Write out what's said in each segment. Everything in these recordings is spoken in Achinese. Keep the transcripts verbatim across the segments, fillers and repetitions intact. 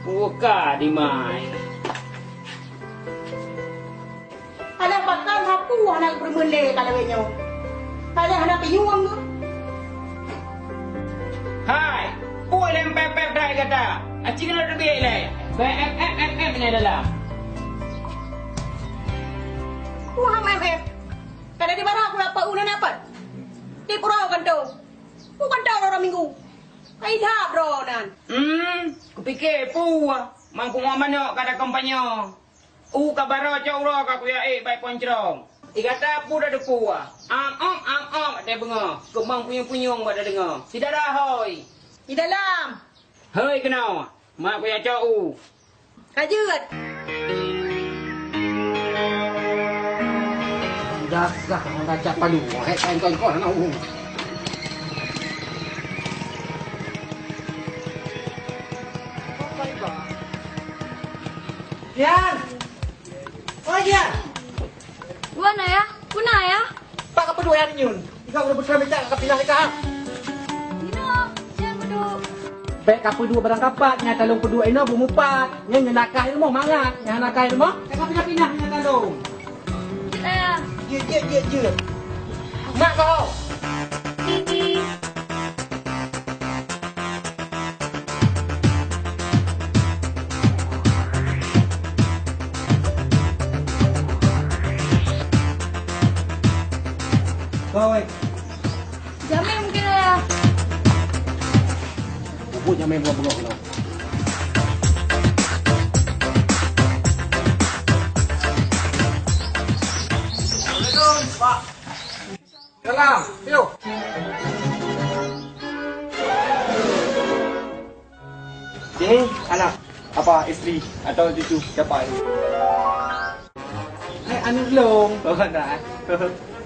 Buka dimai. Alah pakan sapu hana geupeurumeuen lé ka lawét nyoe. Alah hana pinyueng tu. Hai, peue lé pép-pép dai gata? Aci keunoe teubiet lé. Bèk em em em em nyan dalam. Wah, em em. Kada di bara aku dapat uneun apa? Di pura kanto. Bukan tahu orang minggu. Kai dah bro nan. Hmm, kupike peue? Mangkuk manok kada kompanyo. U ka baro cok uroe ka kuyak ék bai poncrong. Di gata peue dah deupue? Am om, am om, watèe beungoh. Keumang punyueng-punyueng bak tadeungoe. Di dalam hôi. Di dalam. Hôi keunoe. Mak kuyak cok u. Ka jeuet. Dasar orang kacak palu. Hek kain kau kau nak u. Yan. Oh, Yan. Wan, Ayah. Peue na, Ayah? Pak ka peuduek Yan nyoe. Tiga udah beutôi minta ka pinah nikah. Inoe, Yan peuduek. Bèk ka peuduek barang kapat, nyang talong peuduek inoe beumupat. Nyan nyang nakah ilmu mangat, nyang nakah ilmu. Ka pinah-pinah nyang talong. Jeuet, Ayah. Jeuet, jeuet, jeuet, jeuet. Mak kau. Kawai. Jamé mungkin, Ayah. Bubuk jamé buah bengok kena. Assalamualaikum, Pak. Salam, yuk. Ini anak apa, istri atau cucu siapa ini? Eh, aneuk lôn. Oh, anak.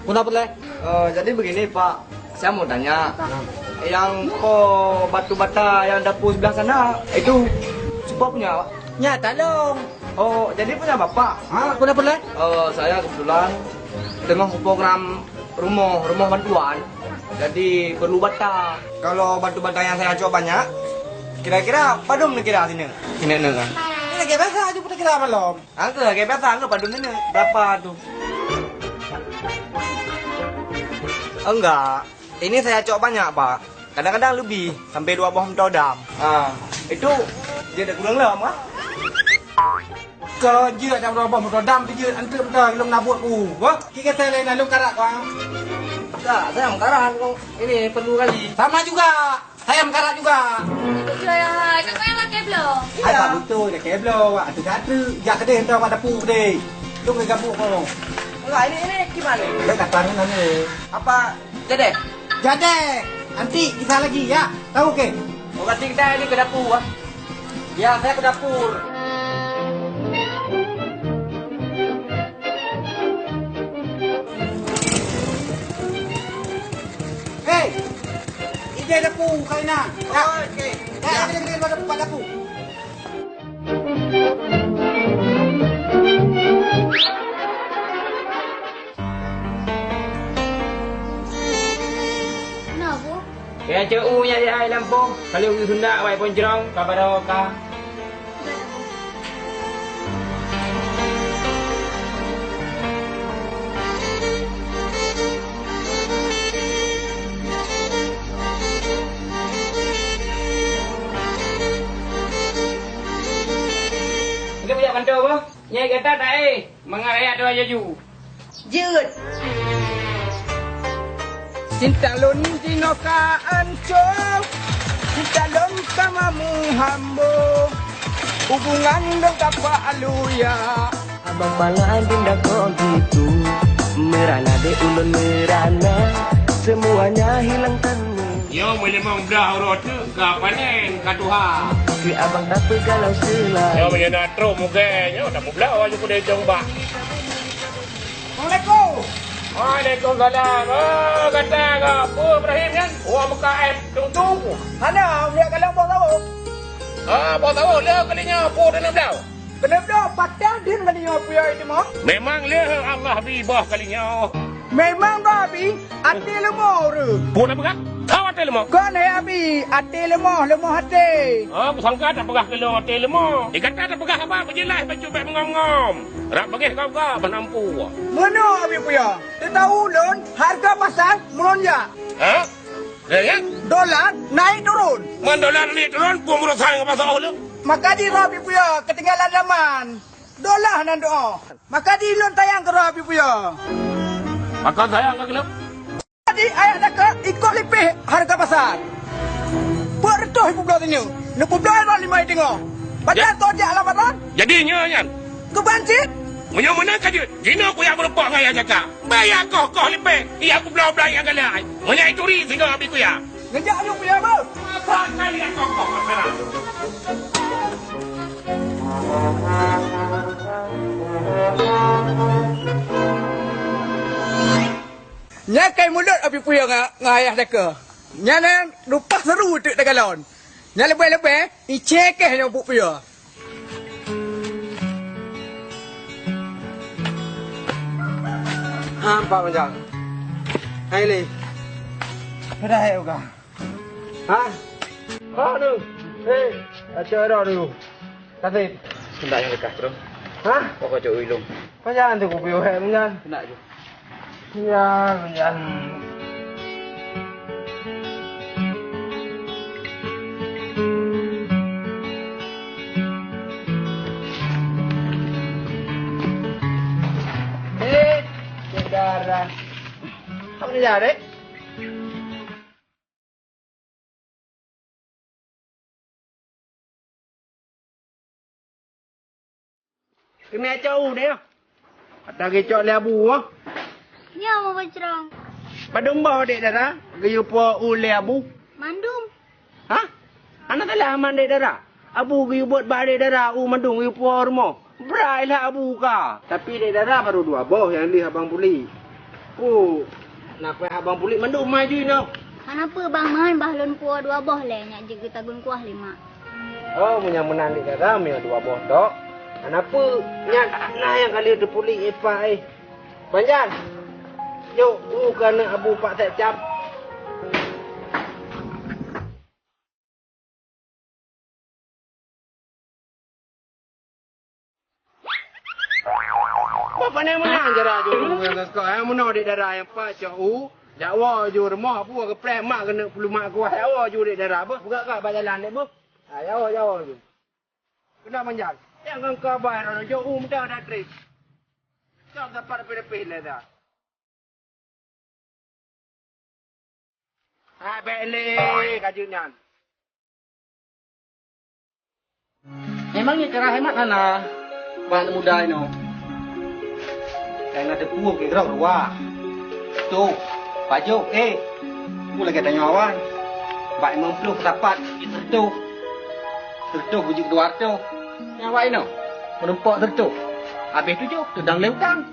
Kenapa, Leh? Eh, jadi begini, Pak. Saya mau tanya. Yang po batu bata yang dapur sebelah sana, itu siapa punya, Pak? Nyak talong. Oh, jadi punya Bapak? Ha, kenapa, Leh? Eh, saya kebetulan tengah program rumoh, rumoh bantuan. Jadi perlu bata. Kalau batu bata yang saya cok banyak, kira-kira padum kira sini? Sini ni kan? Ini lagi biasa aja pun kira malam. Angka lagi biasa, angka padum sini. Berapa tu? Enggak. Ini saya cok banyak, Pak. Kadang-kadang lebih, sampai dua boh motor dam. Ah, itu dia dah kurang lah, mah. Keu jeuet nyang meurobah meugodam, jeuet anteuk meuta ilong nabot ku. Wah, ki kata lain lalu karat kau. Tak, saya meukarat kau. Ini perlu kali. Sama juga. Saya meukarat juga. Itu saya, itu saya laki belum. Iya. Apa betul laki belum? Wak tu jatuh. Jak kedai entah mak dapu kedai. Tu boleh gabuk kau. Enggak, ini, ini gimana? Dia kata ni nanya. Apa? Jadi? Jadi. Nanti kisah lagi ya. Tahu ke? Oh, berarti kita ini ke dapur, ah. Ya, saya ke dapur. Hei, ide dapur kau nak. Ya. Oh, okey. Ya, ya. Kita kena buat dapur. Kenapa? Ya, ceu u nyan di ai lampôh. Kali u sundak wai poncrong, ka baroe ka. Kita punya kantor apa? Nyai gata taéh, mangat rakyat dua jaju. Jeuet. Cinta lôn jinoe ka ancô, cinta lôn ka mameuhambo, hubungan lôn ka peualu ya. Abang pala dinda kok gitu, merana dek ulôn merana, semuanya hilang tenang. Nyoe meulimong blaih uroe teuk ka panen, ka tuha. Keu abang tapeugalau seulai. Nyoe meunyoe na trok mugée, nyoe tapeubloe aju keudeh cong bak. Assalamualaikum. Waalaikumsalam. Oh, gata ka peue Ibrahim nyan? Wah, meuka éh tung-tung. Hana, uliek kalon boh sawoe. Ah, boh sawoe, le kali nyoe peue taneuk bloe? Keuneuk bloe, patah deuh kali nyoe peue itu mah. Memang le Allah bi boh kali nyoe. Memang bah bi, até leumo ureueng. Peue na peugah? Thon Até leumoh. Kon hai Abi, até leumoh, leumoh até. Oh, kusangka tapeugah keu lôn até leumoh. Di gata tapeugah haba beujeulaih bacut bék meungom-ngom. Rab beungéh gop-gop bak nampu. Meunoe Abi Puya, teuta ulôn hareuga pasar meulonjak. Ha? Ya, ya? Dolar naik turun. Meun dolar naik turun, peue urusan ngon pasar ulôn? Maka di Abi Puya keutinggalan zaman. Dolar nan doa. Maka di lôn sayang keu Abi Puya. Maka sayang keu lôn. Jadi, ayah takot ikot lipéh hareuga pasar. Peuet reutôh ibu bloe sinyoe, neupubloe rot limai teungoh. Pajan kau jak lam pasaran? Jadi nyoe nyan. Keuban cit? Meunyoe meunan ka jeuet, jinoe kuyak meurumpok ngon ayah jaka. Baya koh-koh lipéh, iya kubloe-bloe nyang galak. Meunyoe ituri singoh abi kuyak. Ngejak ayah kuyak beuh. Apa kali ya koh-koh pasaran? Nyan kai mulot Abi Puya ngon, ngon ayah daka. Nyan na lupah seuru teuk takalon. Nyan leubeh-leubeh, icé keh nyoe Abu Puya. Ha, Pak Panjang. Hai, Li. Sudah, hai, Uga. Ha? Ha, tu. Hei, kacau dah dulu. Kasih. Hendak yang dekat, bro. Ha? Pokok cok ulung. Pajan tu kupi wahai menyan. Hendak je. Ya, menyan. Eh, saudara. Apa ni, Dek? Keuneuk cok u deh. Ata geucok lé abu, oh. Nyoe meubeucrong. Padum boh dek dara geuyue po u lé abu? Mandum. Hah? Hana salah man dek dara. Abu geuyue bot bak dek dara u mandum geuyue po rumoh. Brai lah abu ka. Tapi dek dara baru dua boh nyang lheueh abang puli. Pu, na payah abang puli mandum maju inoe. Hana peue bang, meuhan bah lôn puwoe dua boh lé, nyak jeuet geutaguen kuah lé mak. Oh, meunyan meunan dek dara meunyoe dua boh tok. Hana peue, nyan na nyang ka lheueh teupuli ipak eh. Panjan. Jok u keuneuk abu pak sek cam. Boh pane meunan cara ju, eh, meunoe dek dara nyang pacok u, jak woe ju rumoh, peue geupreh mak keuneuk peulumak kuah, jak woe ju dek dara, beuh, peugah ka bak jalan dek, beuh. Ha, jak woe, jak woe ju. Keunoe manjat. Nyang ngon kabai droeneuh jok u meuda that treb. Cok sapat leupeh-leupeh lé that. Hai, bèk lé ka jeuet nyan. Memang nyoe cara hemat hana, bah aneuk muda inoe. Kai na teupeu keudroe dua. Tuh, pajoh, eh. Peue lagèe tanyoe awai. Bak limong ploh sapat, sireutôh. Sireutôh beujeuet dua reutôh. Nyan awai inoe. Meurumpok sireutôh. Habéh tujoh, teudong lé utang.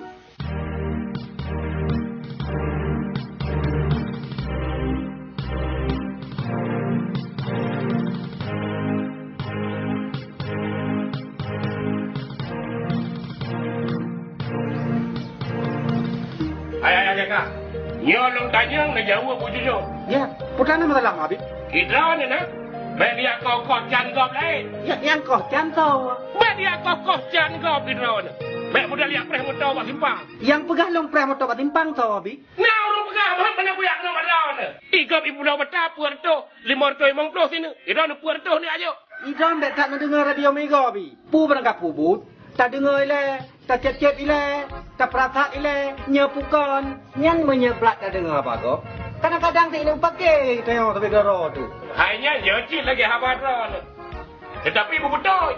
Hai, hai, hai, Kak. Nyoe lôn tanyong neujaweueb bujur. Ya, peue na masalah, Abi? Sidroe nyoe na, bèk dia koh-koh can gob laén. Ya, nyang koh can soe? Bèk dia koh-koh can gob sidroe nyoe. Bèk mudah liak preh moto bak simpang. Nyang peugah lôn preh moto bak simpang soe, Abi? Na ureueng peugah, bah, hana kuyak keunoe mata nyoe. Igob ipulo bata peuet reutôh, limong reutôh limong ploh sineuk. Idong peuet reutôh ni ajo. Idong bèk that neudeungoe radio Mega, Abi. Peue barang ka peubuet, tadeungoe ilèe, tacép-cép ilèe, tapeurasat ilèe, nyoe peue kon. Nyan meunyoe brat tadeungoe haba gob, kadang-kadang si ilèe pake tanyoe sabe doro teuh. Hai nyan, nyoe cit lagèe haba droeneuh. Teutapi beubeutôi.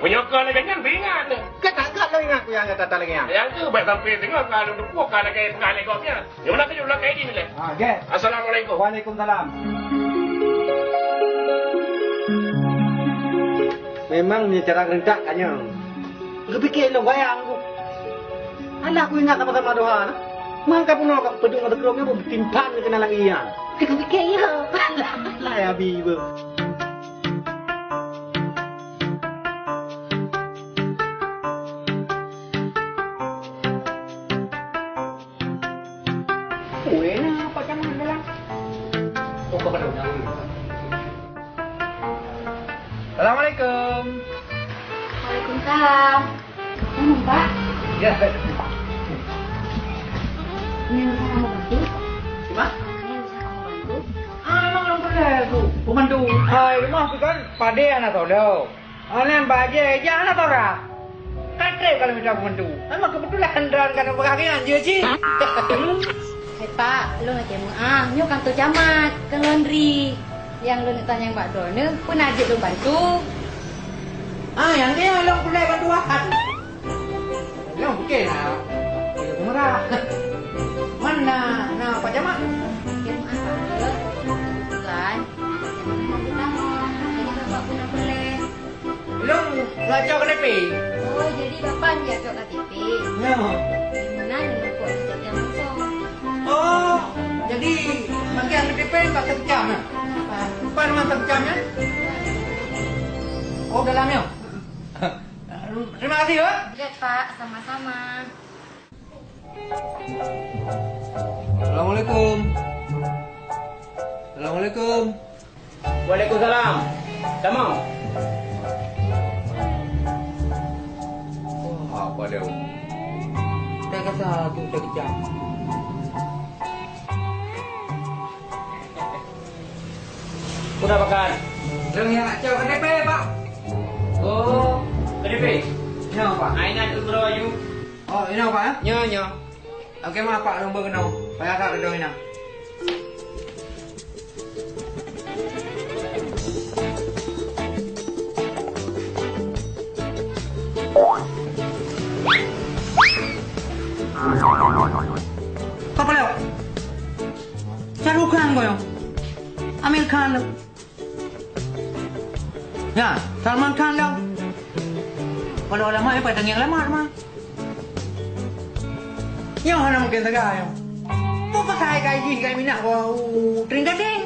Meunyoe ka lagèe nyan, beuingat. Ka that-that lôn ingat, Kuya, nyang that-that lagèe nyan. Nyang keuh bèk sampoe singoh ka lôn teupeue ka lagèe peugah lé gob nyan. Nyoe meunan keuh lôn lakèe idin lé. Ah, gèt. Assalamualaikum. Waalaikumsalam. Memang nyoe cara geureuntak ka nyoe. Geupike lôn wayang ku. Alah kuingat sama-sama doha na. Mangka peunoh ka peuduek ngon teukrong nyoe beutimpan keunan langèt nyan. Geupike ya. Alah, alah, ya, Abi, beuh. Weh, na apa zaman dalam? Oh, Assalamualaikum. Waalaikumsalam. Hmm, Pak. Ya. Ni yang bisa kamu bantu? Cuma? Ni yang bisa kamu bantu? Ah, memang orang boleh tu. Pembantu. Hai, rumah tu kan, padé anak tolong. Aneuk bajée, jak hana tora. Ka treb kalau mita bantu. Memang kebetulan droen ka neupeugah keu nyan, jeuet cit. Hai Pak, lôn lakée meu'ah. Nyoe kantor camat, keu laundry. Nyang lôn tanyong bak droeneuh, peue na jeuet lôn bantu? Ah, nyang nyoe lôn peureulée bantuan. Nyoe mungken na, meurah. Man na, na Pak Camat? Lakée meu'ah, Pak. Kebetulan, Pak Camat lagi tamong. Jadi, Bapak pun nak peureulée. Lôn lacok K T P. Oh, jadi Bapak jak cok K T P? Nyo. Di mana ni, Pak? Di Setiap Masuk. Oh, jadi bagian K T P bak Setiap, ya? Pak. Apa nama Setiap, ya? Oh, dalam, ya? Terima kasih, ya. Oke, Pak. Sama-sama. Assalamualaikum. Assalamualaikum. Waalaikumsalam. Tamong. Wah, apa dia? Dah kata tu dah kejam. Udah makan? Lôn nyang nak cok K T P, Pak. Oh, K T P? Nyo, Pak. Ai nan umroh aju. Oh, inoe, Pak, eh? Nyo, nyo. Oke, maaf, Pak, lôn beu keunoe. Payah that keudroe inan. Apa lewat? Shah Rukh Khan ko nyoe. Aamir Khan lom. Nyan, Salman Khan lom. Kalau alamat, eh, patang nyang alamat mah. Nyoe hana mungken sagai nyoe. Peue pasai ka jih ka minah bak u teuing gadeng?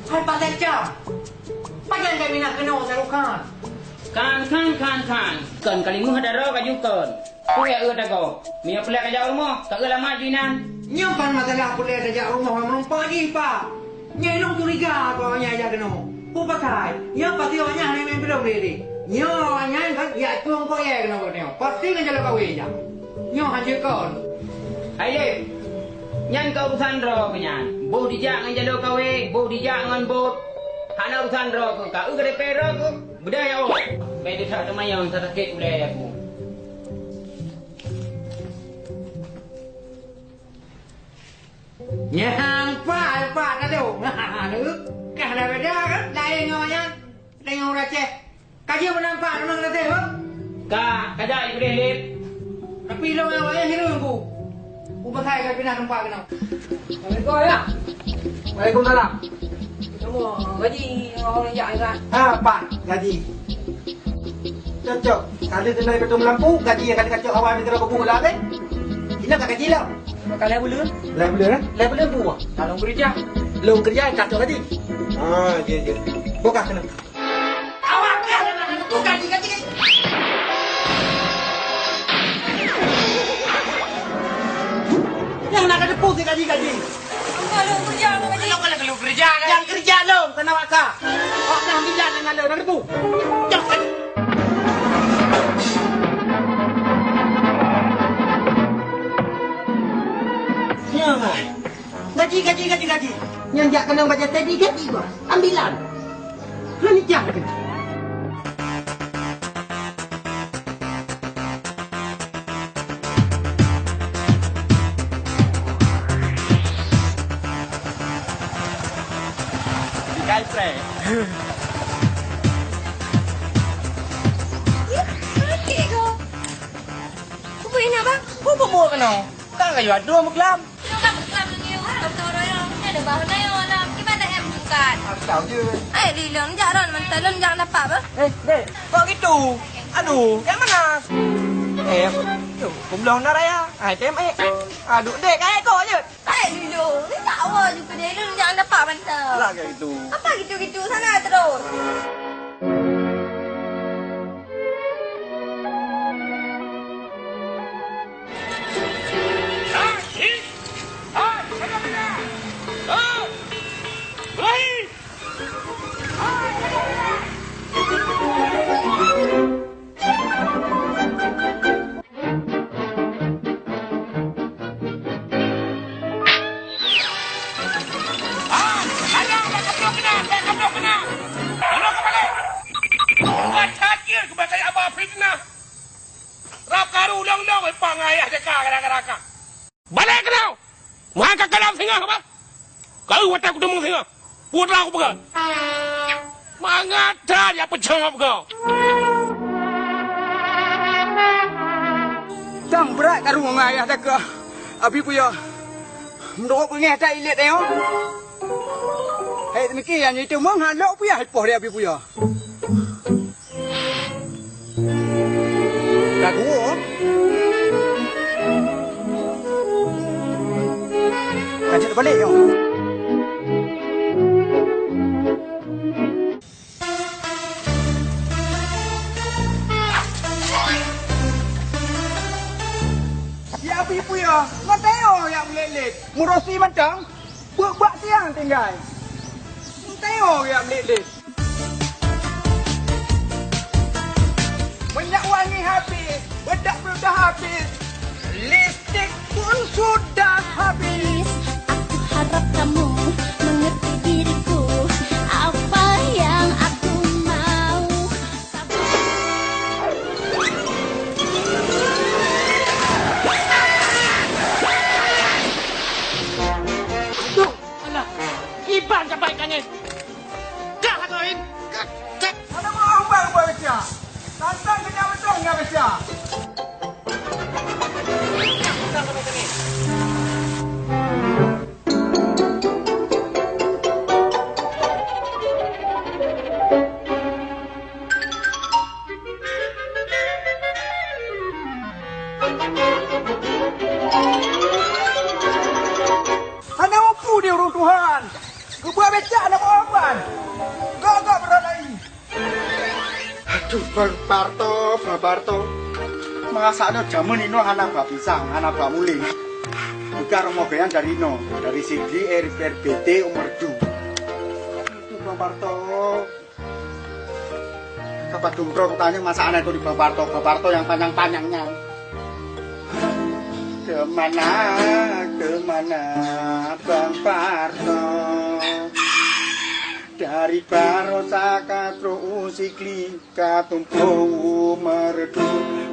Hai Pak Sacam. Pajan ka minah keunoe Shah Rukh Khan? Khan, Khan, Khan, Khan. Kon ka lheueh daro ka ju kon. Peue nyang eu tagoe? Meunyoe peureulée tajak rumoh, ka eu alamat jih inan. Nyoe kon masalah peureulée tajak rumoh ngon meurumpok jih, Pak. Nyoe lôn curiga keu awaknyan jak keunoe. Peue pasai? Nyoe pasti awaknyan hana meu'en peulom lé. Nyoe awaknyan kon jak tueng koyée keunoe geutanyoe. Pasti ngon jalô kawé jak. Nyoe hanjeuet kon. Hai Lép, nyan kon urusan droe keuh nyan. Boh dijak ngon jalô kawé, boh dijak ngon bot. Hana urusan droe keuh, ka eu K T P droe keuh. Beudôh ya, oh. Bèk teutak teumanyong, sakét ulèe aku. Nyang pat, pat lalu. Kah na beda kan? Laén ngon nyan. Laén ngon ureueng Aceh. Ka jeuet meunan pat, meunan Aceh, ho? Ka, ka jak i keudeh, Lép. Tapi ilôn awaknyan hireuen ku. Ku pasai ka pinah teumpat keunoe. Assalamualaikum, ya. Waalaikumsalam. Kamu gaji orang jak ingat. Ha, Pak, gaji. Cocok. Kali kena betul melampu, gaji yang kali kacau awal negara buku bola habis. Ina tak gaji lah. Kalau bulan? Lah bulan, eh? Lah bulan buah. Kalau kerja? Lôn keureuja, ka cok gaji. Ah, ya, ya. Bukah kena. Awak kan anak-anak tu gaji-gaji. Nyang nak kena pusing gaji-gaji. Kalau kerja, apa gaji? Kalau, kalau, kalau kerja, kan? Nyang kerja lôn, kena waka. Awak dah bilang dengan lôn, dah debu. Cok gaji. Ya, Mak. Gaji, gaji, gaji, gaji. Nyang jak keunong bajèe tadi gaji, Bos. Ambilan. Hana jak keuh. Dikai preh. Ih, sakét kah? Peue buet inong, Bang? Peue buet keunoe? Kan ka yue adoe meuklam. Inong ka meuklam ngon yue, ka meutoro yue. Nyan ada bahu na yue lam. Kiban dak em bukan. Aku tahu je. Ai, di lôn jak ron mantong lôn jak dapat bah. Eh, Dek, kok gitu? Aduh, kayak mana? Eh, tuh, kumlong na raya. Ai, tem eh. Aduh, Dek, kayak kok je. Hai, Lulu, ni tak awal juga deh. Lulu jangan dapat mantap. Lah kayak gitu. Apa gitu-gitu? Sana terus. Fitnah. Rab karu ulong-ulong, eh, pang ayah deka, kadang-kadang. Balek keunoe! Meuhan ka kalon singoh, bah! Keu watèe kuteumeung singoh, peue teuma kupeugah? Mangat that jak peucok gob! Dang brat karu ngon ayah takeuh, Abi Buya. Meunurot beungéh that ilét nyoe. Hai teumiki nyang itu meuhan lok puyah ipoh di Abi Buya. Ka geuwoe. Ka jeuet balik nyoe. Ya Abi Buya, ngon tayue jak meulet-let. Meurosi mantong, beuk bak siang tinggai. Ngon tayue jak meulet-let. Minyak wangi habis, bedak pun sudah habis, lipstik pun sudah habis. Aku harap kamu mengerti diriku, apa yang aku mau. Aduh, alah, iban sampai kangin. Kah aku in. Kah, kah. Ada mau ambang baca. Tantang kena betul nggak baca. Hana mampu di ureueng Tuhan. Geubuat becak hana meuaban. Gok-gok beurala ie. Aduh, Bang Parto, Bang Parto. Masa nyoe jameun inoe hana bak pisang, hana bak muling. Buka rumoh gobnyan dari inoe, dari Sigli R B T Umur Du. Aduh, Bang Parto. Kapadum droe kutanyong masa aneuk di Bang Parto, Bang Parto nyang panyang-panyang nyan. Kemana, kemana Bang Parto? Dari Barosa ka trok u Sigli, ka tumpôk u Meureudu,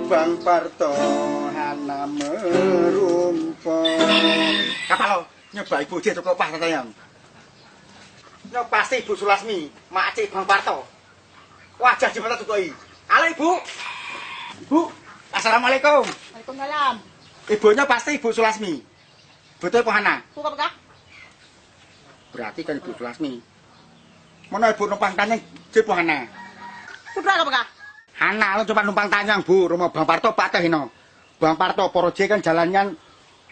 Bang Parto hana meurumpok. Kapalo, nyoe bak ibu jih tukok pah tatanyong. Nyoe pasti Ibu Sulasmi, makcik Bang Parto. Wajah jeuet mantong tukok ie. Halo, Ibu. Ibu, assalamualaikum. Waalaikumsalam. Ibu nyoe pasti Ibu Sulasmi. Beutôi peu hana? Peue kapeugah? Berarti kon Ibu Sulasmi. Meunoe Ibu numpang tanyong, jeuet peu hana? Peue kapeugah? Hana, lôn cuma numpang tanyong, Bu, rumoh Bang Parto pat teuh inoe. Bang Parto, Poro Jé kan jalan nyan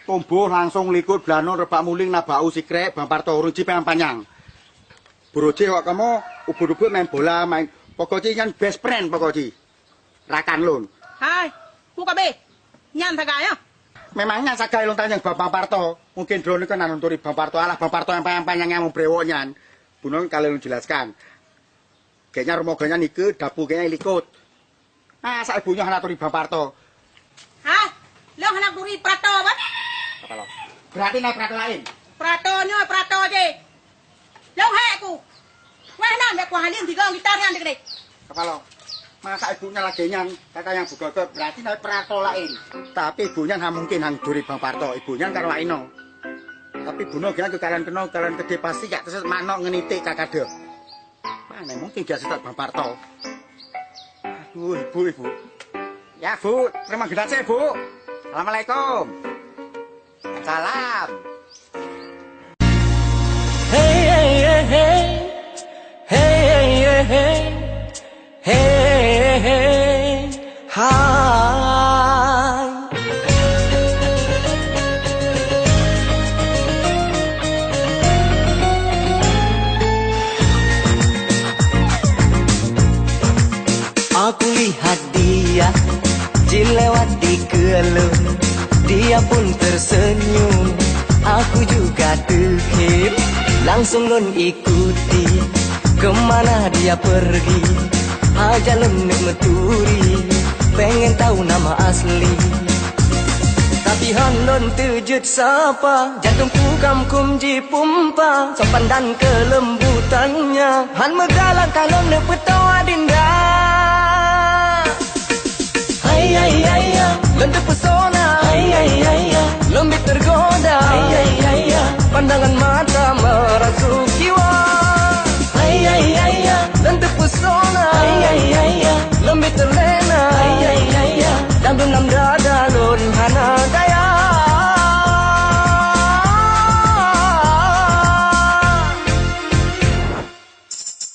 tomboh langsong likot blah nyoe reubak muling na bak u sikrek, Bang Parto ureueng jipanyang-panyang. Poro Jé awak kamoe ubit-ubit main bola, main, pokok jih nyan best friend pokok jih. Rakan lôn. Hai, peue ka abéh? Nyan sagai nyoe? Memang nyan sagai lôn tanyong bak Bang Parto. Mungkin droeneuh kan hana turi Bang Parto. Alah, Bang Parto nyang panyang-panyang nyang meubrewok nyan. Bunoe ka lôn jelaskan. Gobnyan rumoh gobnyan nikeue, dapu gobnyan likot. Masa ibu nyoe hana turi Bang Parto? Hah? Lôn hana turi Prato, bah? Apa lo? Berarti na Prato laén? Prato nyoe Prato jih. Lôn hék ku. Wéh, nan bèk kuhaleng digong gitar nyan dikeudeh. Kapalo, masa ibu nyan lagèe nyan, kata nyang beugöt-göt, berarti na Prato laén. Tapi ibu nyan hana mungkin hana turi Bang Parto, ibu nyan kan awak inoe. Tapi bunoe gobnyan keukalan keunoe, keukalan keudéh pasti jak teuseuet manok ngon iték ka kadeuh. Mana mungkin gobnyan seutôt Bang Parto. Aduh, ibu, ibu. Ya, Bu, terima kasih, Bu. Assalamualaikum. Salam. Hey, hey, hey, hey. Hey, hey, hey, hey. Hey, hey, hey. Hai. Aku lihat dia, jilewat dikeue lôn. Dia pun tersenyum, aku juga terkhem. Langsung lôn ikuti, kemana dia pergi. Hajat lôn neuk meuturi, pengen tahu nama asli. Tapi hán lôn teujeuet sapa, jantungku kamkum jipumpa, sopan dan kelembutannya. Hán meugalak ka lôn neuk peutoe adinda. Lôn teupesona, lôn bit teugoda, pandangan mata meurasuk jiwa. Lôn teupesona, lôn bit teulena, dan dum lam dada lôn hana daya.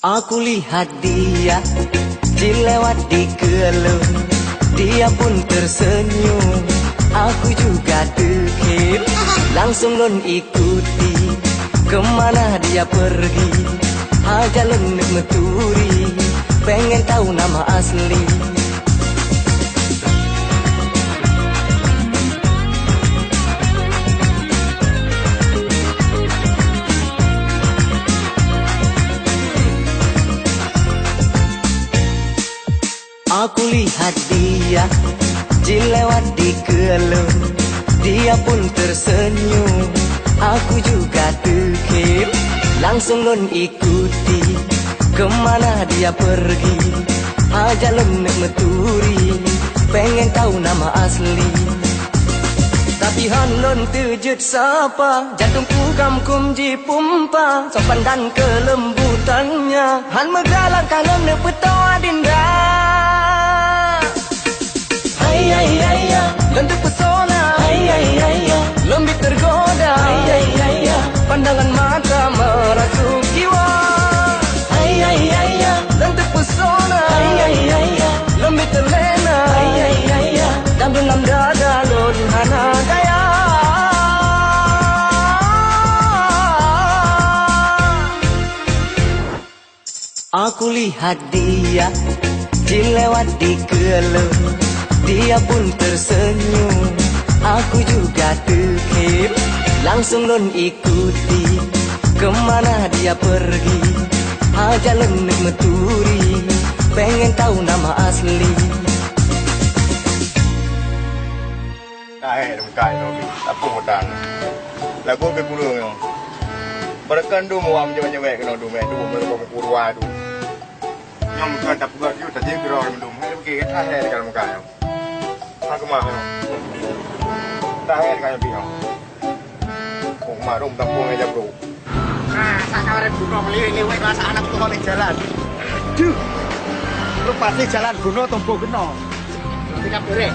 Aku lihat dia, jilewat di keulôn. Dia pun tersenyum, aku juga terkejut. Langsung lôn ikuti, kemana dia pergi. Hajat lôn neuk meuturi, pengen tahu nama asli. Aku lihat dia, jilewat di keulôn. Dia pun tersenyum, aku juga terkejut. Langsung lôn ikuti, kemana dia pergi. Hajat lôn neuk meuturi, pengen tahu nama asli. Tapi hán lôn teujeuet sapa, jantungku kamkum jipumpa, sopan dan kelembutannya. Hán meugalak ka lôn neuk peutoe dinda. Hai, hai, hai, ya. Lôn teupesona. Hai, hai, hai, ya. Lôn bit tergoda. Hai, hai, hai, ya. Pandangan mata merasuk jiwa. Hai, hai, hai, ya. Lôn teupesona. Hai, hai, hai, ya. Lôn bit terlena. Hai, hai, hai, ya. Dan dalam dada lôn hana daya. Aku lihat dia, jilewat di keulôn. Dia pun tersenyum, aku juga terkejut. Langsung lôn ikuti, kemana dia pergi. Hajat lôn neuk meuturi, pengen tahu nama asli. Hai, dum kai lom, tapi mudang. Lagu ke guru nyoe. Beureukan dum wam nyewek-nyewek keunoe dum, eh, dum, beureukan guru dum. Nyang bukan tak peugah tu, tadi kira orang dum. Hai, pergi, hai, hai, kalau muka nyoe. Ha, kemah nyoe. Tak, hai, kalau pergi nyoe. Oh, mak dum, tampung aja, bro. Nah, sakaret bunoe meuliwet-liwet rasa anak tuh di jalan. Duh. Lu pasti jalan bunoe tompo keunoe. Tidak boleh.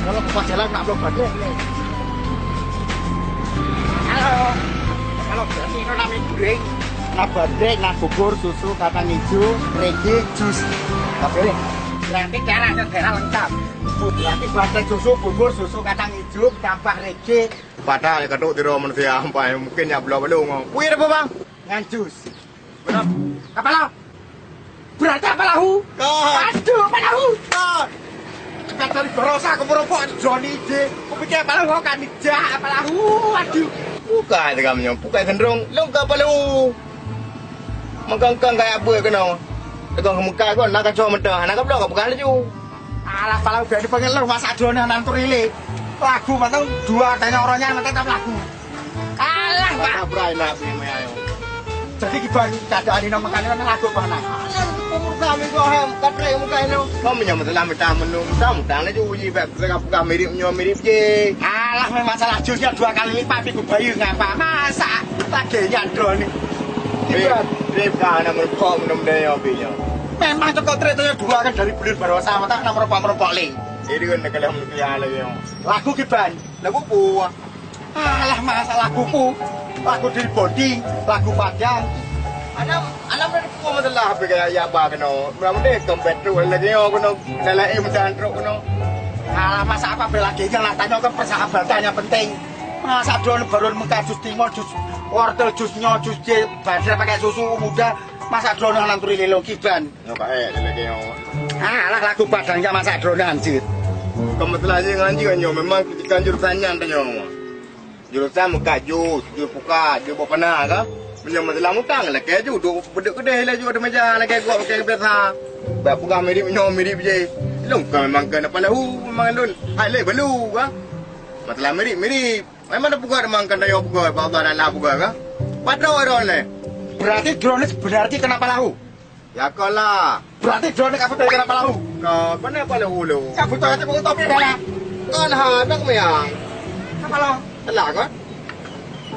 Kalau pas jalan nak blok badai. Halo. Kalau berarti itu namanya guring. Nah, badai, nah, bubur, susu, kacang hijau, rege, jus. Nggak boleh. Berarti cara ada lengkap. Berarti badai, susu, bubur, susu, kacang hijau, tambah rege, Patah lé katok sidroe manusia ampai, mungkin nyak bloe balong. Kuye apa, Bang? Ngan jus. Kenapa? Kapala. Berarti apa lahu? Kan. Aduh, apa lahu? Kan. Kan dari barosa aku merokok Joni je. Kupikir apa lahu kan dijak, apa lahu? Aduh. Bukan tegamnya, bukan sendrong. Lo enggak apa lahu? Mengkangkang kayak apa kena? Tegang kemukai kau nak kacau mentah, nak kau bloe kau bukan laju. Alah, palau udah dipanggil lo, masa dua nanti rilik. Lagu mantap dua, tanya orangnya nanti tetap lagu. Alah, Pak. Abrai nak beli mie ayam. Jadi gimana keadaan ini, makanya lagu mana? Alah, umur kami kau hem, katre muka ini. Kau punya masalah minta menu, minta mutang laju uji, beb, pegang-pegang mirip nyoe, mirip je. Alah, memang salah jurusnya dua kali lipat, tapi gue bayu ngapa? Masa lagi nyadro nih. Rip, rip, dah nak merokok, minum deh, ya, binya. Memang cokot trek tu dua kan dari bulan baru sama tak nak merokok-merokok lagi. Ini kan nak kalah manusia lagi, ya. Lagu kiban. Lagu apa? Alah, masa lagu ku. Lagu dari body, lagu padang. Anak, anak dari apa masalah apa kayak ya apa kena. Berapa deh kempet truk lagi, ya, kena. Dalam eh, macam truk kena. Alah, masa apa lagi? Jangan tanya ke persahabatan yang penting. Masa drone baru muka jus timur, jus wortel, jus nyo, jus je, badar pakai susu muda. Masa drone nang turi lelo kiban. Nyoe ka ék lagèe nyoe. Alah, lagu padang jak masak dronan cit. Bukan masalah nyan ngan jih nyoe, memang kritikan jurusan nyan tanyoe. Jurusan meukat jus, jus pukat, jus bak pana ka. Meunyoe masalah mutang lakèe ju duek beudeuek keudeh laju di meja lakèe gop lakèe biasa. Bak peugah mirip nyoe mirip jih. Lôn ka memang keuneuk palahu memang lôn. Hai lé balu ka. Masalah mirip-mirip. Memang na peugah memang kan tanyoe peugah bak Allah dan Allah peugah ka. Padroe droeneuh. Berarti droeneuh berarti keuneuk palahu. Ya kau lah. Berarti droeneuh ka beutôi keu Palahu. Kau mana Palahu lu? Ka beutôi hana beutôi pih dah. Kan ha nak meuang. Apa lo? Telah kan?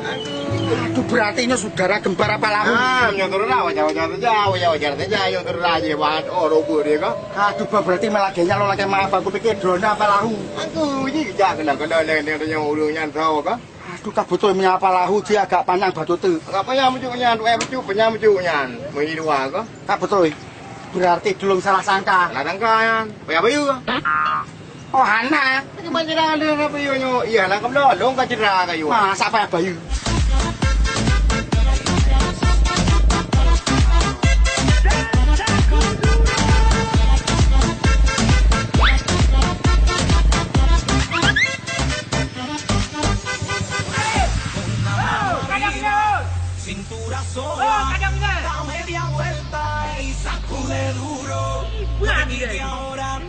Aduh, berarti nyoe saudara kembar Palahu. Ah, nyoe saudara, wajar-wajar saja, wajar-wajar saja, nyoe saudara aja, wah, oh, robot dia kah? Aduh, Bah, berarti malah genya lo lagèe maaf, aku pikir droeneuh Palahu. Aku ji jak kena-kena lé nyoe ureueng nyan tau kah? Aduh, ka beutôi meunyoe Palahu ji agak panyang bacut tu. Agak panyang bacut nyan, eh, bacut, panyang bacut nyan. Meunyoe dua kah? Ka beutôi. Berarti tulông salah sangka. Salah sangka nyan. Payah bayeue. Oh, hana. Kiban cara lôn ka bayeue nyoe. Iya, lah, keubloe lôn ka cedera kayu. Masa payah bayeue? Cintura sola, da media vuelta y sacude duro. Porque ahora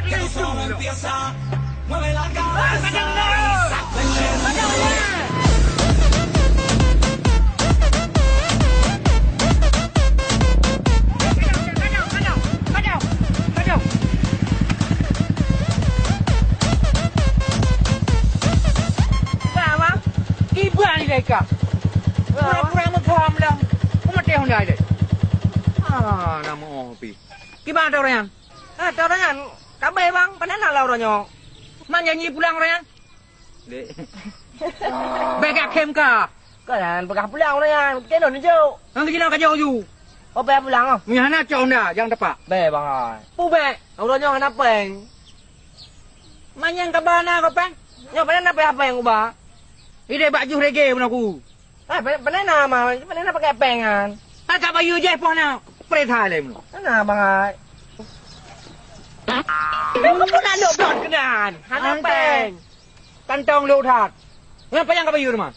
que todo solo empieza, mueve la cabeza y sacude duro. Kiban ilèe ka. Pura-pura meukham lam. Ku maté honda ilèe. Ah, na meu'oh pih. Kiban ata ureueng nyan? Ah, ata ureueng nyan. Ka bèe, Bang. Pane na lam uroe nyoe? Man janji pulang ureueng nyan? Dek. Bèe ka khem ka. Ka nyan peugah pulang ureueng nyan. Keunoe neujok. Nyan keuh jinoe ka jok ju. Oh, bèe pulang, oh. Meunyo hana cok honda, jangan tepak. Bèe, Bang, hai. Pu bèe. Uroe nyoe hana péng. Manyang ka ba na kau péng? Nyoe pane na payah péng uba? Ideh bak juh reggae pun aku. Ah, pane, pane na ma, pane na pakai péng kan? Kan ka bayeue jeh poh na. Preh that lé meunoe. Na bangai. Kau pun nak lok blon keunan. Hana péng. Kantong lok that. Nyan panyang ka bayeue teuma.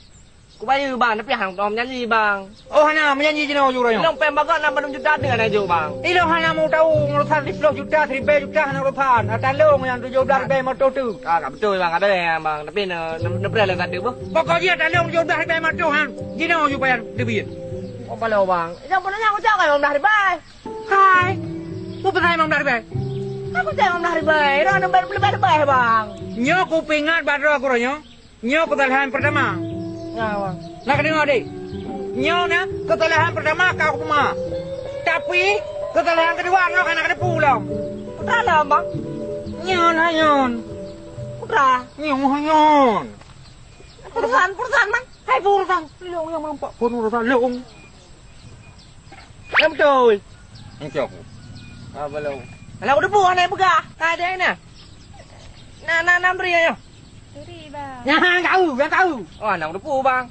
Kubayeue, Bang, tapi hana tom nyanyi, Bang. Oh, hana meujanji jinoe uroe nyoe. Ilong péng bagoe nam bandum juta deuh hana jok, Bang. Ilong hana meu tau, urusan siplôh juta, siribèe juta hana urusan. Ata lôn nyang tujoh blah ribèe meutoh tu. Ah, ka beutôi, Bang, ada yang, Bang. Tapi ne, ne, neupreh lé satu, boh. Pokok jih ata lôn tujoh blah ribèe meutoh, han. Jinoe ju payah teubiet. Oh, palo, Bang. Nyang peunoh nyang ucok kan lôn blah ribèe. Hai. Peue peusahan limong blah ribèe? Aku cok limong blah ribèe. Dah nambah peuleubeh-leubeh, Bang. Nyoe kupeuingat bak droe aku uroe nyoe. Nyoe keusalahan peurtama. Nah, Bang. Na kadeungoe, Dek. Nyoe na keusalahan peurtama ka kupeumaaf. Tapi, keusalahan keudua nyoe hana kateupeue lom. Peue salah, Bang? Nyoe na nyoe. Peue? Nyoe na nyoe. Peue urusan, peue urusan, Bang. Hai, peue urusan. Lôn nyang nampak phôn urusan lôn. Nyang beutôi. Nyang cok. Ah, belum. Alah, udah buah naik peugah. Ka ada na. Na, na, na bri nyoe. Bri, Bang. Nyang kau, nyang kau. Oh, anak udah buah, Bang.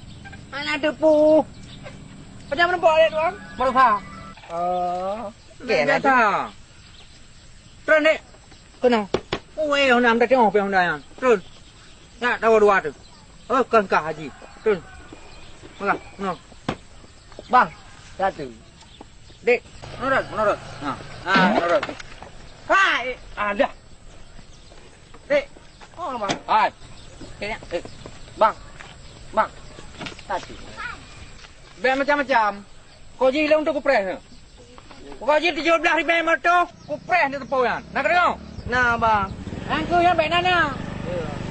Anak udah buah. Macam mana buat dia, Bang? Baru sa. Oh. Okey, biasa. Terus, Dek. Keunoe. Wéh, honda meutateuh, oh, pih honda nyan. Treun. Nyak, tawa dua tu. Oh, kah, kah, Haji. Treun. Meulah, noh. Bang, satu. Dek, menurut, menurut. Ha. Ha, menurut. Hai, ada. Dek. Oh, Bang. Hai. Okey, nyak. Eh, Bang. Bang. Satu. Bèk macam-macam. Kok jih lôn tu kupreh. Kok jih tujoh blah ribèe meutoh, kupreh di teupeu nyan. Na keudroe? Na, Bang. Nyan keuh nyan bèk na na. Ya.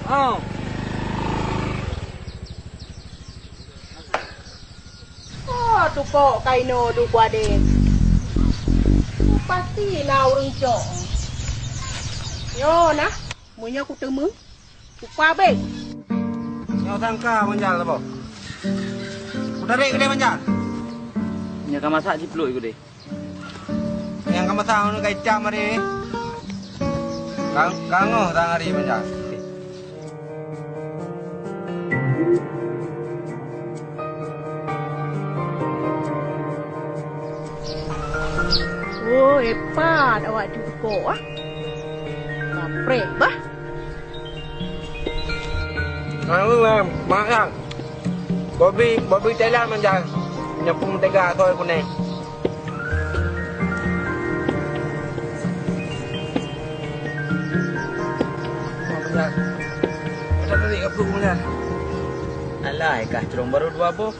Oh. Oh, tukok kaino duek kuadé. Pasti na ureueng cok. Yo na, meunyoe kuteumé. Upah beh. Nyoe sangka manjal saboh. Kutarék keudéh manjal. Nyoe ka masak jipluek keudéh. Nyang ka masak ngon kai cam hari. Kang, kangoh sang hari manjal. Oh, hebat awak cuko ah. Kapreh bah. Ngon ureueng mak nyan. Bobi, Bobi Thailand manjai. Nyoe peue meuteuga asoe kuneng. Manjai. Ka tarik ka pruet manjai. Alah, kah curông barô dua boh.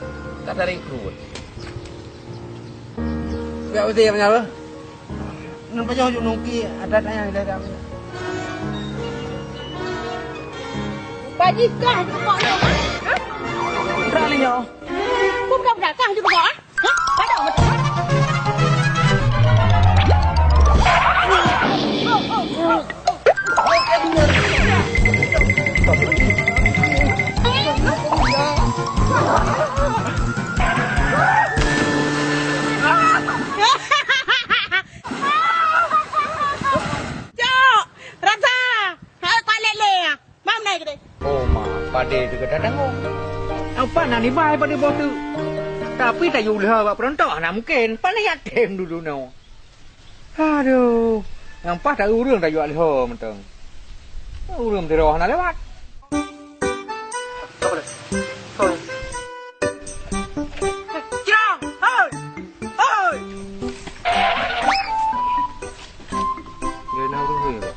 Ka tarik pruet. Biar beutôi manjai, beuh. Pajoh ju nungki adat ayah ilée kami. Bajikah jukok lé, ha? Rak lé nyoe. Bukan belakang jukok, ha? Ha? Padahal betul. Cok! Rata! Hai, Pak Lele! Mam nai keudeh. Oh, ma, padé teuh gata tanggong. Apa na nibai padé boh teuk? Tapi tayue leuha bak peuruntôk hana mungken. Pane yatim dulu nyoe. Aduh, nyang paih ta ureueng tayue leuha mantong. Ureueng sidroe hana lewat. Apa dah? Apa? Cirong! Hoi! Hoi! Dia nak urus dia.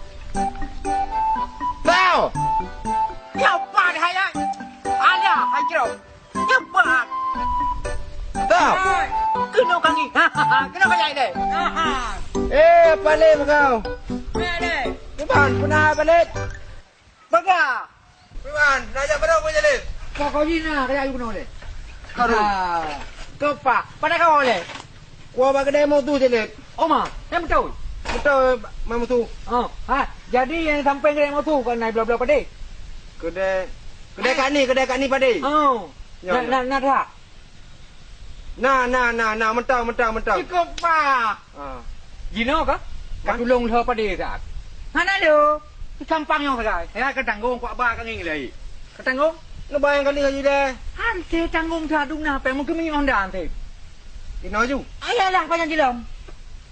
Tau! Nyoe pat hai ai! Alah, hai Cirong! Nyoe pat! Tau! Hai! Keunoe kami! Keunoe kami deh! Eh, paling kau! Hai deh! Iban, puna paling! Baga! Iban, nak jak baroe kau jaleh? Kau, kau jina, kau jak keunoe leh. Baroe. Ha. Kau pak, pada kau leh? Kau bak kedai mau tu jaleh. Oh, ma, yang betul? Betul, mau tu. Oh, ha. Jadi yang sampai kedai mau tu, kau naik belah-belah padé? Kedai, kedai Kak Ni, kedai Kak Ni padé. Oh. Ya, na, ya. Na, na dah. Na, na, na, na, mantong, mantong, mantong. Cukup, Pak. Ha. Jinoe ka? Ka tulông lheueh padé that. Hana lé. Gampang nyoe sagai. Ya, ka tanggong, kuak ba ka ngieng lé. Ka tanggong? Ngebayang kali laju deh. Hante tanggong that dum na pèng mungkin minyeuk honda hante. Inoe ju. Ayalah, panjang jilom.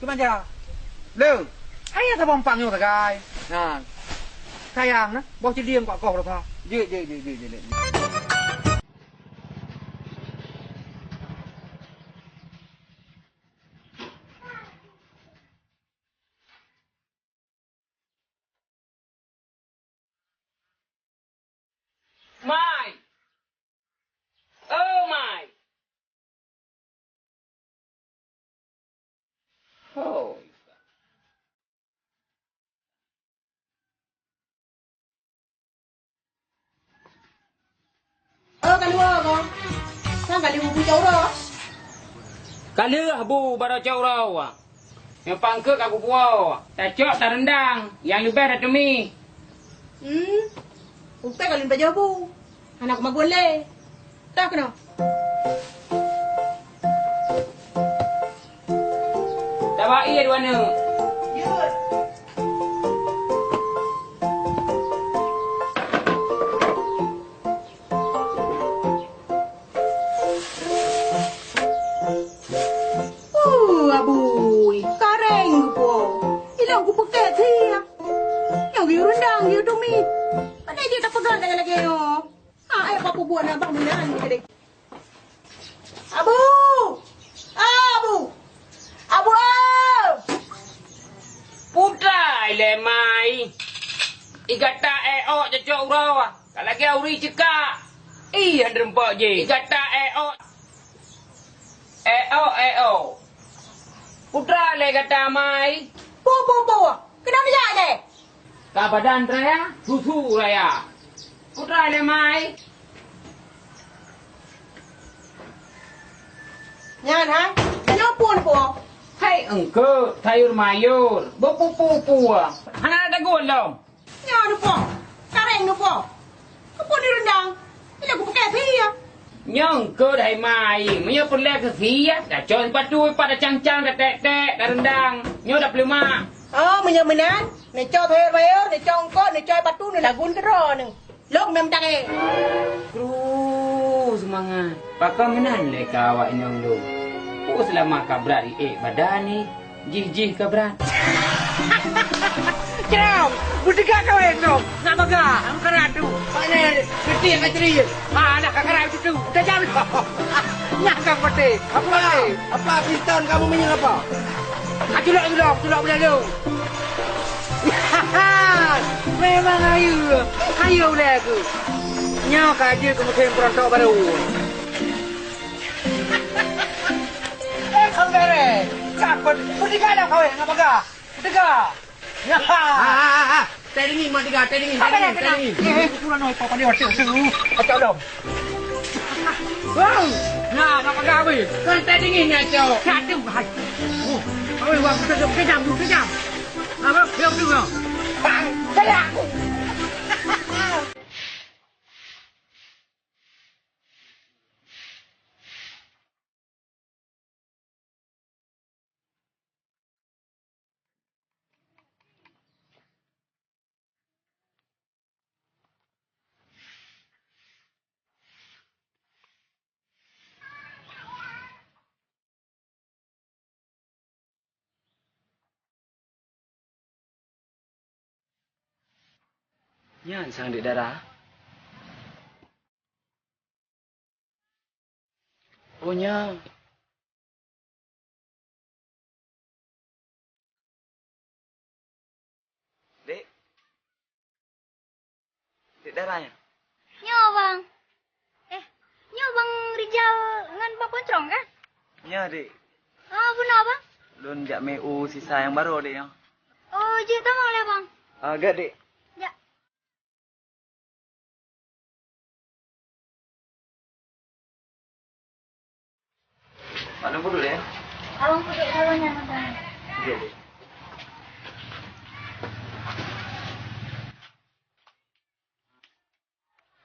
Cuma ja. Lé. Ayah sabompang nyoe sagai. Nah. Sayang nah, boh cilieng kuak koh rasa. Jeuet, jeuet, jeuet, jeuet, jeuet. Mai! Oh, Mai! Oh. Oh, ka lheueh ko. Kan ka lheueh bu cok uroe. Ka lheueh bu baroe cok uroe. Nyang pangkeut ka kupuwoe. Tacok tareundang, nyang leubeh tateumi. Hmm. Utai ka lôn pajoh bu. Hana kumagun lé. Toh keunoe. Tabak ie dua neuk. Jeuet. Uh, abui, kareng geupo. Ilong kupeukek siap. Nyang geuyue reundang, geuyue teumi. Pandai jih tapeugah lagèe-lagèe nyoe. Ah, eh, apa buet abang meunan tadi? Abu! Abu! Abu, eh! Putra ilèe mai. Igata èok cocok uroe. Ka lagèe uri cekak. Ih, han reumpok jih. Igata èok. Èok, èok. Putra lé gata mai. Po, po, po. Keunoe jak lé. Ka badan raya, susu raya. Putra lé mai. Nyan hai, nyoe pun po. Hai engkeu, sayur mayur, beupupu-pua. Hana ada gulong. Nyoe neupo, kareng neupo. Keupeue neureundang? Ilèe kupeukèe sie. Nyoe eungkôt hai mai, meunyoe peureulèe keu sie, tacok sipatu pat tacang-cang, tatèk-tèk, tareundang. Nyoe dapeuleuma. Oh, meunyoe meunan, neucok sayur mayur, neucok eungkôt, neucok sipatu, neulagun keudroe neuh. Lôn meutarek. Kru, seumangat. Pakon meunan lé ka awak inong lôn. Peue seulama ka brat iék badan ni? Jih-jih ka brat. Ceram! Beuteuga kawé, Ceram! Nak bagah, angkara tu! Pane, geuti ka ceri! Ah, dah ka karai tu! Tajam! Nyang ka pate! Apa? Apa piston kamu minyak apa? Ah, culok, culok, culok bela lu! Memang ayu! Ayu ulèe aku! Nyoe ka jeuet keu musim peurontok baru! Eh, Kang Bere! Ka beuteuga dah kawé, nak bagah! Teuga! Ya! Ah, ah, ah, ah. Teh dingin, mak tiga, teh dingin, teh dingin, teh dingin. Eh, eh, kurang oi, papa dia tu. Kacau dong. Wow! Nah, nak pegang weh. Kan teh dingin ni, Cok. Satu, hai. Oh, oi, wah, kejam, kejam. Apa? Belum, belum, belum. Bang, balik aku. Nyan sang dek dara. Oh, nya. Dek. Dek dara nya. Nyoe, Bang. Eh, nyoe Bang Rijal ngon Bang Poncrong, kan? Nya, Dek. Ah, bunoe, Bang? Lôn jak mé u sisa nyang barô, Dek, nyoe. Oh, jeuet tamong lé, Bang. Ah, gèt, Dek. Jak. Mak lôn peuduek, Dek? Abang peuduek dulu nyan, Bang. Oke, Dek.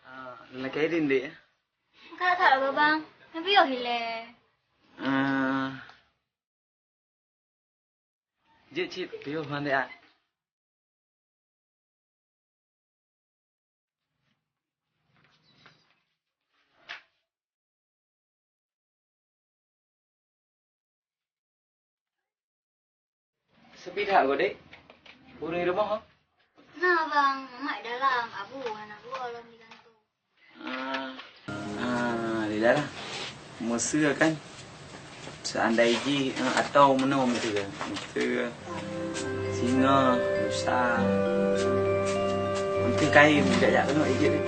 Ah, lakèe idin, Dek, ya? Ka that, Bang. Nyan piôh ilèe. Ah. Jeuet cit piôh mandé, ah. Sepi that, Dek? Ureueng rumoh, ha? Na, Bang. Mak dalam, Abu, aneuk buah lom di kantô. Ah, ah, Dek Dara. Meuseu kan? Seandai jih, eh, atau meunoe meuseu. Meuseu, singoh, rusa. Meuseu kayém, jak-jak keunoe ijeuet.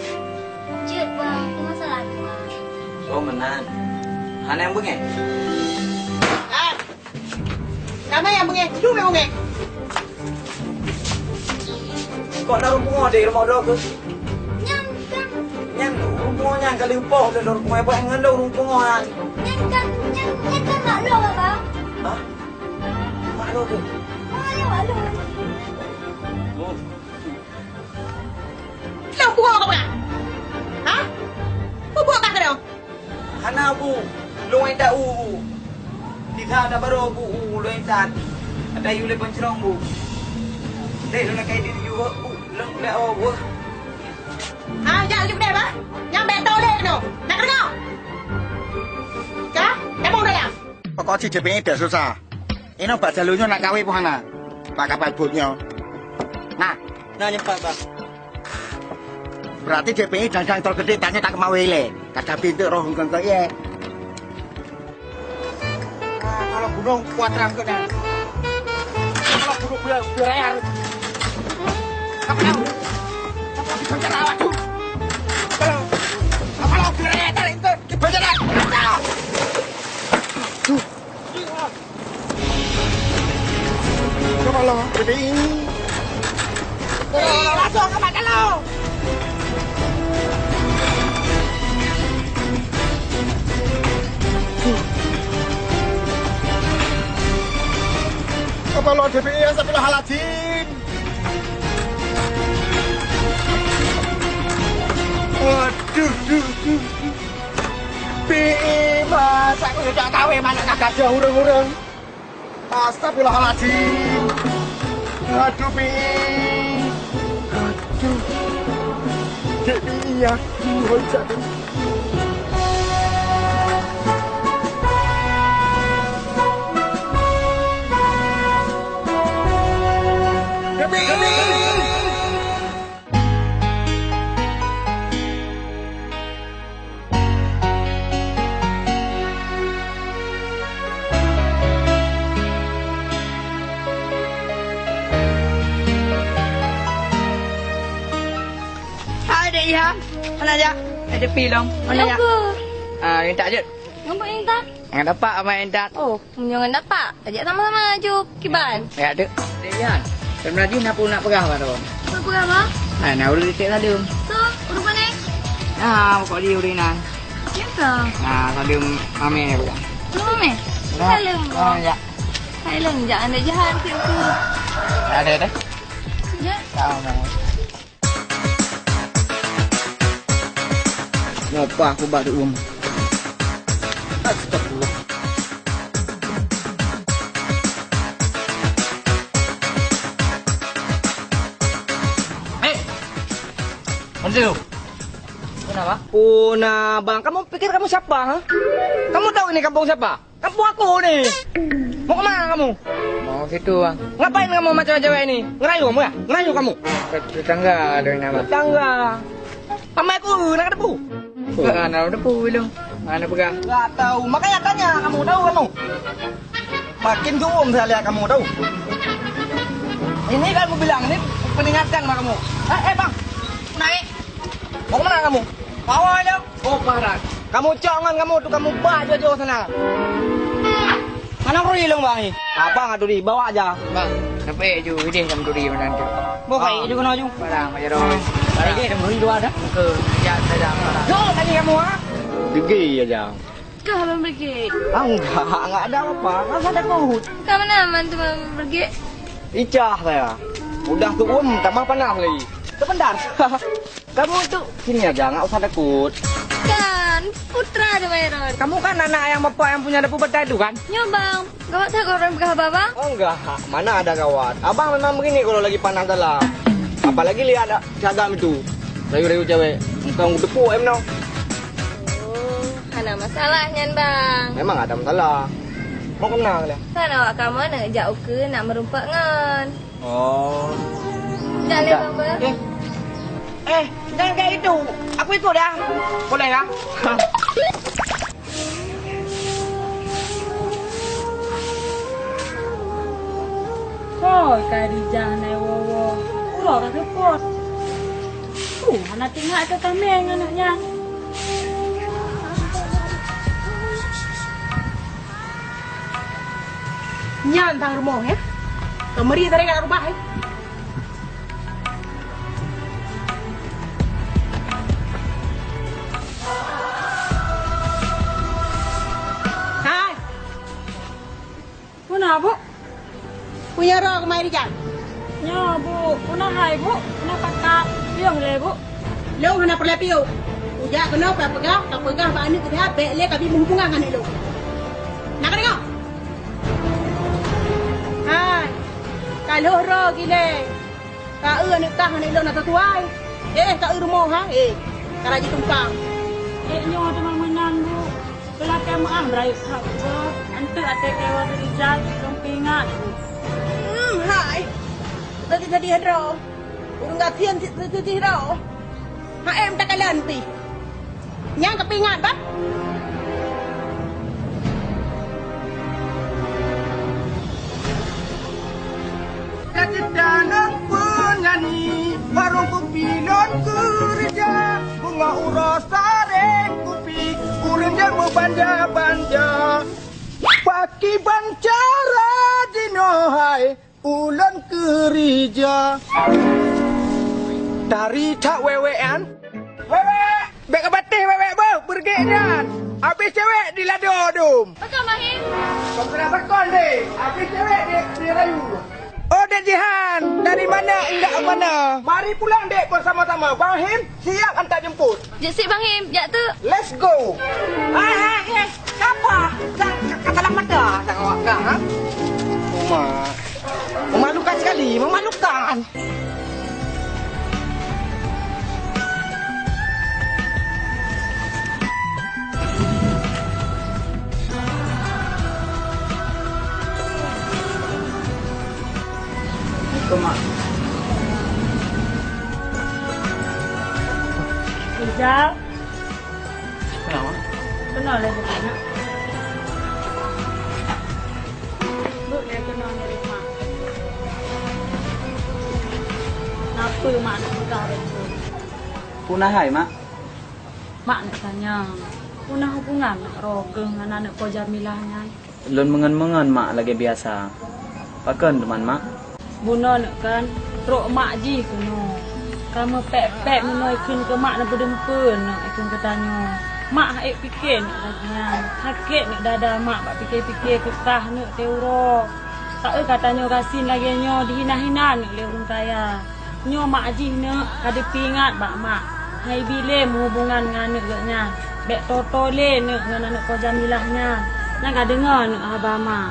Jeuet, Bang. Peue masalah, Bang? Oh, meunan. Hana nyang beungèh? Ah! Kamoe nyang beungèh, dum nyang beungèh. Kok na ureueng pungo di rumoh droe keuh? Nyan kan. Nyan ureueng pungo nyan ka lheueh poh lé ureueng pungo, buet ngon lôn ureueng pungo nyan. Nyan kan, nyan, nyan kan mak lôn, Bang. Hah? Mak lôn tu? Ah, nyan mak lôn. Oh. Lôn pungo kah peugah? Hah? Peue buet kah keudroe? Hana, Bu. Lôn intat u, Bu. Sisa dak barô, Bu, u lôn intat. Ata yue lé peuncrong, Bu. Dek, lôn lakèe idin yue, Bu. Lôn lé o, Bu. Ah, jak laju keudè, bah. Nyang bèk tô lé keunoe. Na keudeungö? Ka? Tamong dayah. Pokok cit jipeuingat susah. Inoe bak jalô nyoe nak kawé pih hana. Bak kapal bot nyoe. Nah. Na nyoe pat, Bang. Berarti jipeuingat dan, dan tol gedé tanya tak kemawé lé. Kada pintu roh engkau ye. Nah, kalau gunung kuat terang ke dah. Kalau gunung udah, udah raya. Apa tahu? Apa bisa jalan, waduh. Kalau, apa lo udah raya, tarik ke, kita jalan. Tuh. Kepala pedih. Eh, langsung ke mata lo. Kepala D P I, astagfirullahaladzim. Aduh, duh, duh, duh. Pi, masa aku tak kawin, mana nak gadoh ureueng-ureueng. Astagfirullahaladzim. Aduh, Pi. Aduh. Dek Pi, ya. Aduh, hai, jatuh. Dek Pi. Hai, Dek Iha. Mana jak? Ada pilong. Mana jak? Kenapa? Ah, minta jut. Ngapa minta? Ngan dapat apa minta? Oh, meunyoe ngon dapat, tajak sama-sama laju kiban. Ya, dek. Dek Yan, sebenarnya na peue nak peugah bak droe. Peue peugah, Bang? Hai, na ureueng ticek saleuem. Soe? Ureueng pane? Nah, pokok di ureueng nan. Siapa? Nah, saleuem Amé peugah. Saleuem Amé? Ya. Saleuem, Bang. Ah, ya. Saleuem, jangan ada jahat sikit tu. Ada, ada. Ya. Sama. Nyoe pah aku bak Dek Um. Astagfirullah. Eh! Mantu. Kenapa? Puna, Bang. Kamu pikir kamu siapa, ha? Kamu tahu ini kampung siapa? Kampung aku ni. Mau ke mana kamu? Mau situ, Bang. Ngapain kamu macam cewek ini? Ngerayu kamu ya? Ngerayu kamu? Ke tetangga ada yang nama. Tetangga. Amai aku nak debu. Bukan, nak debu belum. Mana pegang? Enggak tahu. Makanya tanya kamu, tahu kamu? Makin jauh saya lihat kamu, tahu. Ini kan aku bilang, ini peringatan sama kamu. Eh, eh, Bang. Naik. Mau ke mana kamu? Bawa aja. Oh, parah. Kamu jangan kamu tu, kamu bah jauh-jauh sana. Mana kuri long, Bang, ni? Abang atu di, bawa aja. Bang, sampai ju ideh kamu duri mana tu. Bo kai ju kena ju. Barang aja dong. Barang. Ideh kamu duri dua dah. Ke, ya, saja barang. Jauh tadi kamu, ha? Degi aja. Kah abang pergi? Ah, enggak, enggak ada apa-apa. Enggak usah takut. Ka mana aman tu abang pergi? Icah saya. Udah tu um, tambah panas lagi. Sebentar. Kamu tu sini aja, enggak usah takut. Kan, putra ada Myron. Kamu kan anak yang bapak yang punya debu betai tu kan? Nyo bang, gawat tak orang peugah abang? Oh enggak, mana ada gawat. Abang memang begini kalau lagi panas dalam. Apalagi lihat agam itu. Rayu-rayu cewek. Bukan debu em no. Oh, hana masalah nyan bang. Memang ada masalah. Mau kenal dia? Kan awak kamu nak jak uke nak merumpak ngon. Oh. Dah leh, Bang. Eh. Eh, jangan kayak itu. Aku ikut dah. Boleh ya? Hoi, Khadijah nai woe-woe. Uroe ka seupôt. Uh, hana teuingat keu kaméng aneuk nyan. Nyan tang rumoh, ya. Keu meuri tadi kat rubah, ya. Hai. Peue na, Bu? Peue nyang roe keumae rijang? Nyoe, Bu, peue na hai, Bu? Peue na pakak? Piôh lé, Bu? Lôn hana peureulée piôh. Kujak keunoe ka peugah, ka peugah bak aneuk keuh, bék lé kabi meuhubungan ngon aneuk lôn. Na kadeungoe? Hai, ka lheueh roe gilée. Ka eu aneuk kah aneuk lôn ateueh tuai. Eh, ka eu rumoh, ha? Eh, ka rajin tumpang. Eh, nyoe teuma meunan, Bu. Beulakée meuáh beurayeuk that gob, anteuk até keuwa seurijal, lôn peuingat, Bu. Hmm, hai. Tadi-tadi hadroe. Ureueng gasien cit teuh-teuh droe. Hai, em takalon pih. Nyang kapeuingat, bah. Ka teutanong peunyanyi, warong kupi lôn keureuja, bunga uroe saré kupi, ureueng jeuet meubanja-banja. Pakiban cara jinoe hai, ulôn keureuja. Tari that wéwék an. Wéwék! Bék kapatéh wéwék boh, beureuguek nyan. Abéh cewék di lado dum. Pakon, Mahim? Pakon deh, abéh cewék di, di rayu. Oh, Dek Jihan, dari mana hingga ke mana? Mari pulang, Dek, bersama-sama. Bang Him siap antar jemput. Jeuet sit, Bang Him, jak teuk. Let's go. Hai, hai, eh. Sapa? Ka, ka, ka salah mata dah awak kah, ha? Uma. Memalukan sekali, memalukan. Assalamualaikum, Mak. Ijal. Kenapa? Keunoe lé, Mak. Beuh lé keunoe ngirim, Mak. Napa, Mak, nak peugah lé tu? Peue na hai, Mak? Mak nak tanyong, peue na hubungan Mak Rogeng ngon aneuk Po Jamilah nyan? Lôn meungon-meungon, Mak, lagée biasa. Pakon teuma, Mak? Bunoe neuk kan, trok mak jih keunoe. Ka meupék-pék meunoe ikheun keu mak neupeudeueng peue neuk ikheun keu tanyoe. Mak han ék pike neuk lagèe nyan. Sakét neuk dada mak bak pike-pike keukah neuk teuh uroe. Saeu ka tanyoe gasien lagèe nyoe dihina-hina neuk lé ureueng kaya. Nyoe mak jih neuk ka dipeuingat bak mak. Han ibi lé meuhubongan ngon aneuk geuh nyan. Bèk toe-toe lé neuk ngon aneuk Po Jamilah nyan. Nyan ka deungö neuk haba mak.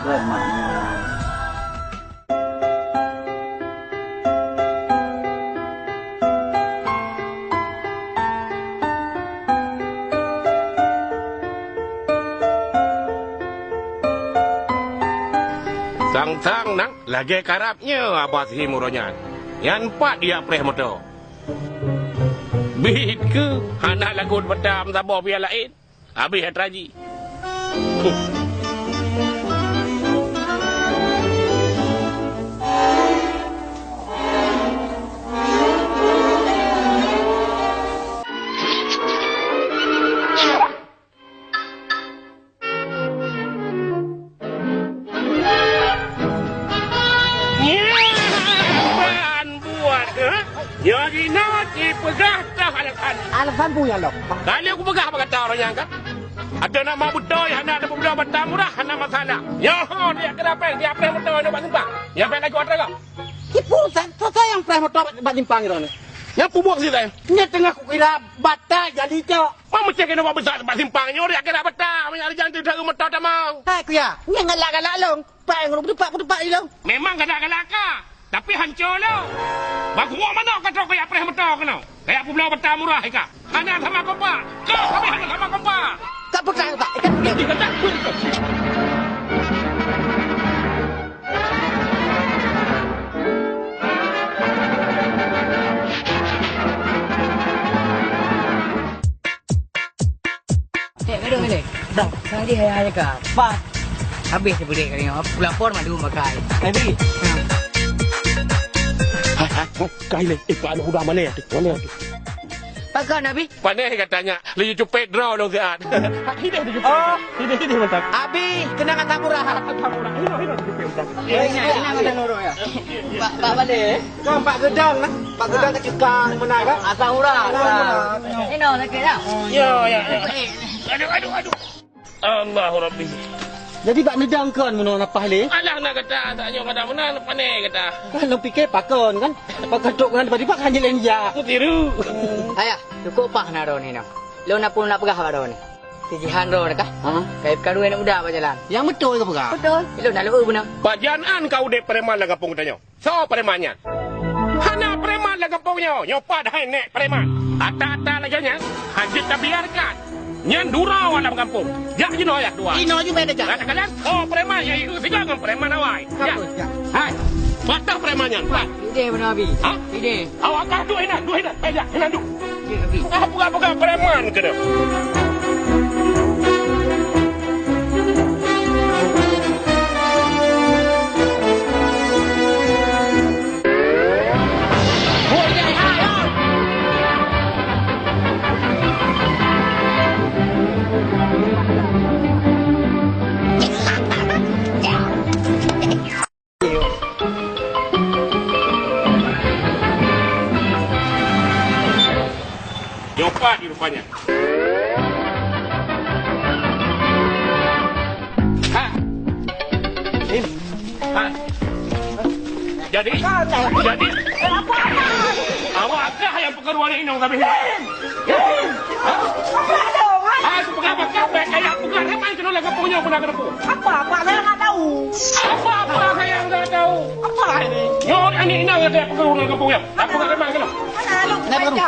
Bèk mak nyan. Sang-sang nang lagèe karab nyoe Abah Sihim uroe nyan. Nyan pat jak preh moto. Bit keuh hana lagot bata meusaboh pih nyang laén. Habéh atra jih. Nyan ban buet, ha? Nyoe jinoe jipeugah teuh alasan. Alasan peue nyan lom? Ka lheueh kupeugah bak gata uroe nyan kan? Adak na ma beutôi hana teupeubloe bata murah hana masalah. Nyoe ho, jak keudapéng, jak preh moto nyoe bak simpang. Nyan bèk laju atra gob. Kipeue sa-, soe nyang preh moto bak, bak simpang droeneuh? Nyan peue buet sitai? Nyan teungoh kukira bata jadi cok. Meunyoe keunoe bak beusa bak simpang nyoe, jak kira bata, meunyoe rijang teuh moto tamong. Hai kuya, nyan galak-galak lôn. Pat ngon kutupak, kutupak ilôn. Memang galak-galak ka, tapi hanco lôn. Bak kuwoe manok ka trok kajak preh moto keunoe. Kajak peubloe bata murah ika. Hana sama kompak. Kau kami hana sama kompak. Kak peugah, Pak. Ikan peugah. Ikan tak. Cek, gaduh ni. Dah. Sang jih ayah jaga. Pat. Habis dia beli kali ni. Pelapor madu makai. Tadi. Hai, hai, hai. Kai le. Eh, Pak, udah mana ya tu? Mana ya tu? Pakon, Abi? Panéh katanya, laju cupet droe lôn siat. Hideh di cupet. Oh. Hideh, hideh mantap. Abi, kena kata murah. Kata murah. Hideh, hideh di cupet mantap. Ya, ya, ya, ya. Pak, Pak balik. Kan Pak Gedang lah. Pak Gedang tak suka menang kan? Asal murah. Asal murah. Ini nak sakit dah. Ya, ya, ya. Aduh, aduh, aduh. Allahu Rabbi. Jadi bak neudang kon meunoe na paih lé? Alah na gata, tak nyoe gata meunan pané gata. Kan lôn pike pakon kan? Pakon trok keunan tiba-tiba kan jilén jak. Mutiru. Ayah, cukup paih na droeneuh nyoe. Lôn na peue nak peugah bak droeneuh. Sijihan droeneuh kah? Ha? Kai peukaru aneuk muda bak jalan. Nyang beutôi ka peugah? Beutôi. Lôn na lôn beuna. Pajan an ka udép preman lam gampông geutanyoe? Soe preman nyan? Hana preman lam gampông nyoe. Nyoe pat hai nèk preman. Ata-ata lagèe nyan hana jeuet tabiarkan. Nyan dura awak lam gampông. Jak jinoe ayah tuan. Inoe ju bèk tajak. Katakan, oh preman nyang ieu sigoe ngon preman awai. Jak. Hai. Pat preman nyan, pat. Ideh beuna Abi. Ha? Ideh. Awak kah duek inan, duek inan. Eh, jak inan duek. Ideh Abi. Ah, peugah-peugah preman keunoe. Nyoe pat rupanya. Ha. Im. Ha. Jadi, jadi, awak kah nyang peukaru aneuk inong sabe? Ha? Hai, kupeugah bak kah, bèk kajak peugah reman keunoe lam gampông nyoe, peue na keuneuk peue? Apa, Pak? Saya nggak tahu. Apa, apa saya nggak tahu? Apa ini? Nyoe aneuk inong nyang kajak peukaru lam gampông nyoe. Apa reman keunoe? Mana lu? Kenapa kamu?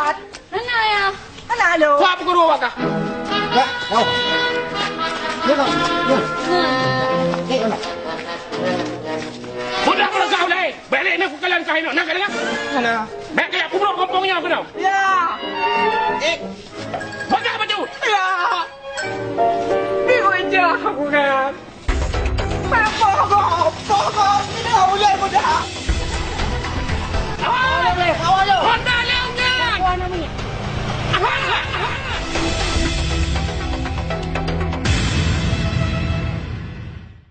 Mana ya? Mana lu? Kuat peukaru bak kah? Ya, tahu. Ya, tahu. Ya. Mudah meurasa ulai. Bèk lé na kukalon kah inoe. Na ka deungö? Hana. Bèk kajak peubrok gampông nyoe keunoe. Ya. Eh.